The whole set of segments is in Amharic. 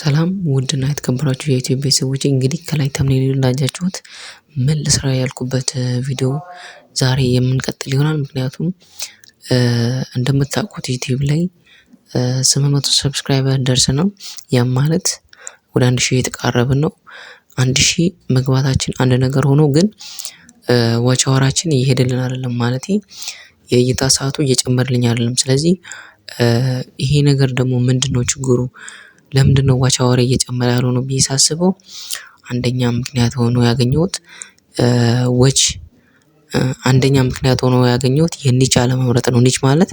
ሰላም ውድና የተከበራችሁ የዩቲዩብ ቤተሰቦቼ፣ እንግዲህ ከላይ thumbnail እንዳያችሁት ምን ልስራ ያልኩበት ቪዲዮ ዛሬ የምንቀጥል ይሆናል። ምክንያቱም እንደምታውቁት ዩቲዩብ ላይ 800 subscriber ደርሰናል። ያም ማለት ወደ 1000 እየተቃረብን ነው። 1000 መግባታችን አንድ ነገር ሆኖ ግን watch hour ኣችን እየሄደልን አይደለም፣ ማለቴ የእይታ ሰዓቱ እየጨመረልኝ አይደለም። ስለዚህ ይሄ ነገር ደግሞ ምንድነው ችግሩ? ለምንድነው watch hour እየጨመረ ያልሆነው ብዬ ሳስበው watch አንደኛ ምክንያት ሆኖ ያገኘሁት የ niche አለመምረጥ ነው። Niche ማለት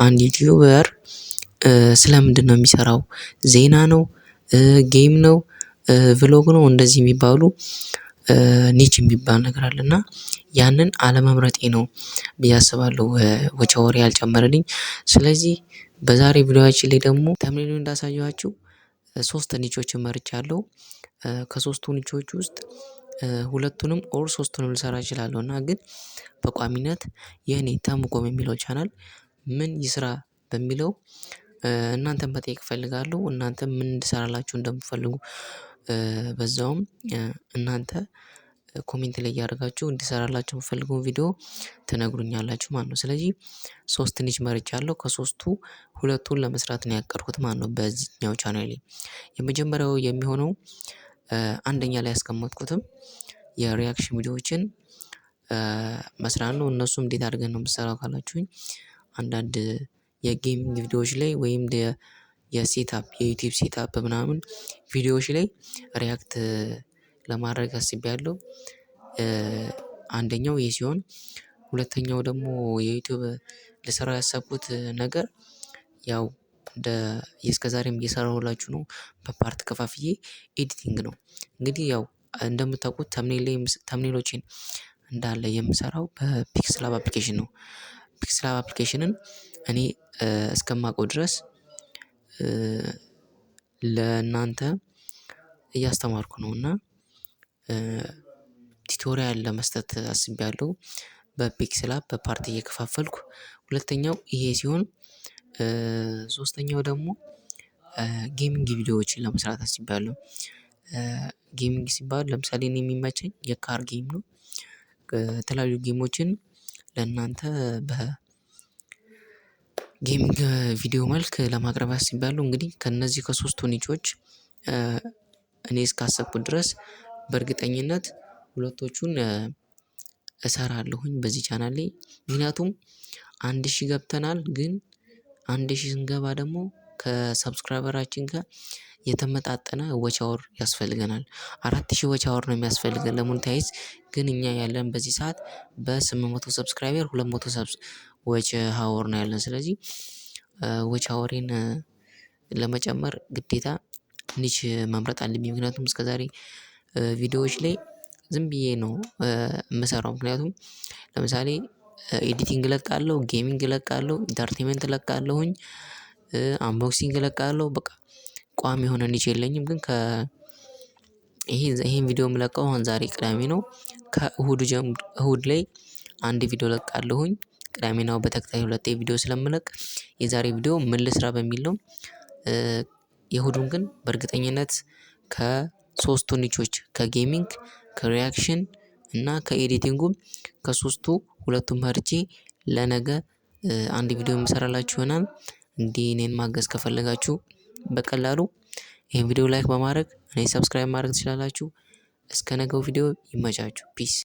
አንድ YouTuber ስለምንድነው የሚሰራው? ዜና ነው? Game ነው? Vlog ነው? እንደዚህ የሚባሉ niche የሚባል ነገር አለ፣ እና ያንን አለመምረጤ ነው ብዬ አስባለሁ watch hour ያልጨመረልኝ። ስለዚህ በዛሬ ቪዲዮአችን ላይ ደግሞ thumbnail ኡን እንዳሳየኋችሁ ሶስት niche ኦችን መርጫለሁ። ከሶስቱ niche ኦች ውስጥ ሁለቱንም or ሶስቱንም ልሰራ እችላለሁ፣ እና ግን በቋሚነት የኔ ተሙቆም የሚለው ቻናል ምን ይስራ በሚለው እናንተን መጠየቅ እፈልጋለሁ። እናንተም ምን እንድሰራላችሁ እንደምትፈልጉ በዛውም እናንተ comment ላይ እያደረጋችሁ እንድሰራላችሁ የምፈልገውን ቪዲዮ ትነግሩኛላችሁ ማለት ነው። ስለዚህ ሶስት niche መርጫለሁ፣ ከሶስቱ ሁለቱን ለመስራት ነው ያቀድኩት ማለት ነው። በዚህኛው ቻናሌ የመጀመሪያው የሚሆነው አንደኛ ላይ ያስቀመጥኩትም የ reaction ቪዲዮዎችን መስራት ነው። እነሱም እንዴት አድርገን ነው የምትሰራው ካላችሁኝ፣ አንዳንድ የ gaming ቪዲዮዎች ላይ ወይም የ setup፣ የዩቲዩብ setup ምናምን ቪዲዮዎች ላይ react ለማድረግ አስቤያለሁ። አንደኛው ይሄ ሲሆን ሁለተኛው ደግሞ የዩቲዩብ ልሰራው ያሰብኩት ነገር ያው እንደ እስከዛሬም እየሰራሁላችሁ ነው፣ በ part ከፋፍዬ editing ነው። እንግዲህ ያው እንደምታውቁት thumbnail thumbnail ኦችን እንዳለ የምሰራው በ PixelLab application ነው። PixelLab application ን እኔ እስከማውቀው ድረስ ለእናንተ እያስተማርኩ ነው፣ እና tutorial ለመስጠት አስቤያለሁ። በ PixelLab በ part እየከፋፈልኩ ሁለተኛው ይሄ ሲሆን ሶስተኛው ደግሞ gaming ቪዲዮዎችን ለመስራት አስቤያለሁ። Gaming ሲባል ለምሳሌ እኔ የሚመቸኝ የ car game ነው። የተለያዩ game ኦችን ለእናንተ በ gaming ቪዲዮ መልክ ለማቅረብ አስቤያለሁ። እንግዲህ ከእነዚህ ከሶስቱ niche ኦች እኔ እስካሰብኩት ድረስ በእርግጠኝነት ሁለቶቹን እሰራለሁኝ በዚህ ቻናል ላይ። ምክንያቱም 1000 ገብተናል፣ ግን 1000 ስንገባ ደግሞ ከ subscriber ኣችን ጋር የተመጣጠነ watch hour ያስፈልገናል። 4000 watch hour ነው የሚያስፈልገን ለ monetize፣ ግን እኛ ያለን በዚህ ሰዓት በ800 subscriber 200 watch hour ነው ያለን። ስለዚህ watch hour ኤን ለመጨመር ግዴታ niche መምረጥ አለብኝ። ምክንያቱም እስከዛሬ ቪዲዮዎች ላይ ዝም ብዬ ነው የምሰራው። ምክንያቱም ለምሳሌ editing እለቃለሁ፣ gaming እለቃለሁ፣ entertainment እለቃለሁኝ፣ unboxing እለቃለሁ፣ በቃ ቋሚ የሆነ niche የለኝም። ግን ከ ይሄ ይሄን ቪዲዮ የምለቀው አሁን ዛሬ ቅዳሜ ነው። ከእሁድ ጀምሮ እሁድ ላይ አንድ ቪዲዮ እለቃለሁኝ። ቅዳሜና እሁድ በተከታታይ ሁለቴ ቪዲዮ ስለምለቅ የዛሬ ቪዲዮ ምን ልስራ በሚል ነው። የእሁዱን ግን በእርግጠኝነት ከሶስቱ ኒቾች፣ ከጌሚንግ፣ ከሪያክሽን እና ከኤዲቲንጉም ከሶስቱ ሁለቱን መርጬ ለነገ አንድ ቪዲዮ የምሰራላችሁ ይሆናል። እንዲህ እኔን ማገዝ ከፈለጋችሁ በቀላሉ ይሄን ቪዲዮ like በማድረግ እኔን subscribe ማድረግ ትችላላችሁ። እስከ ነገው ቪዲዮ ይመቻችሁ። Peace።